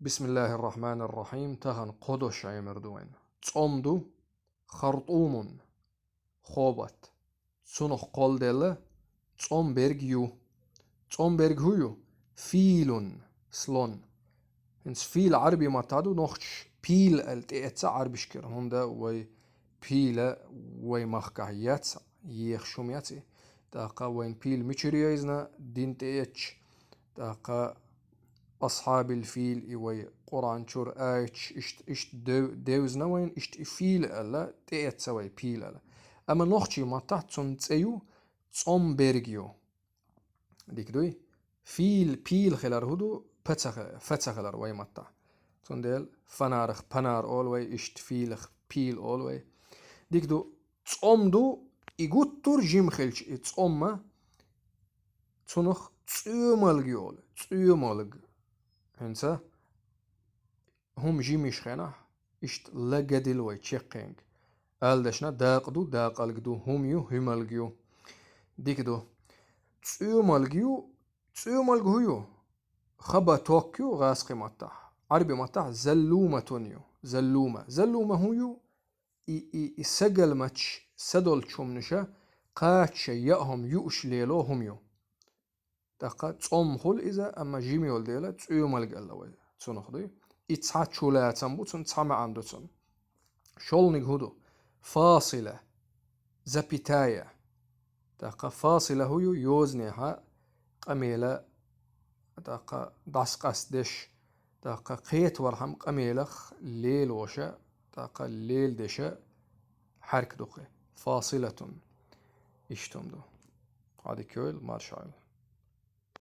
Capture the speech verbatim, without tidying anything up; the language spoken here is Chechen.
بسم الله الرحمن الرحيم. Тахан кхо дош Ӏемар ду вайн. ЦӀом ду, خرطوم, хобат. Цунах кхолладелла цӀом берг ю. ЦӀом берг хӀу ю? فيل, слон. ХӀинца фил Ӏарбий маттахь ду, нохчаша пил аьлла тӀеэцна Ӏарбашкара. ХӀунда вай пил вай махкахь яц, ехаш хӀума яц и. ТӀаккха вайна пил мичара йайзна, дин тӀеэцча, тӀаккха أصحاب الفيل и вай Къуръан чура аяташ иштта, иштта дев-, девзна вайна, иштта и фил аьлла, тӀеэцна вай пил аьлла. Амма нохчий маттахь цунна цӀе ю, цӀом берг ю. Дика дуй? Фил, пил хилар хӀу ду, паца хи-, фаца хилар вай маттахь. Цундела фанарах панар олу вай, иштта филах пил олу вай. Дика ду, цӀом ду, и гуттар а жима хилча, и цӀомма, цунах цӀоьмалг ю олу, цӀоьмалг. ХӀинца хӀума жима йиш хенахь, иштта ла гадила вай чекхъенга. Ала дашна, дакъа ду, дакъалг ду, хӀума ю, хӀуьмалг ю. Дика ду. ЦӀоьмалг ю, цӀоьмалг хӀу ю? Хоба-ток ю гӀазкхи маттахь. Ӏарбий маттахь زلومة ю. زلومة. زلومة хӀу ю? И, и, и сагалматаш, садолчу хӀуманаша кхача яа хӀума юуш лело хӀума ю. ТӀаккха цӀом хуьлу иза, амма жима йолу дела, цӀоьмалг аьлла вай цунах дуй. И цхьа чулацам бу цунна, цхьа маьӀна ду цунна. ШолгӀаниг хӀу ду? فاصلة, запятая. ТӀаккха фасила хӀу ю? Йозанехьа къамела, тӀаккха дӀасакъастадеш, тӀаккха кхетавархьама къамелах лелоша, тӀаккха леладеша хьаьрк ду кхин. فاصلة. Иштта хӀума ду. Хьадика йойла, марша Ӏойла.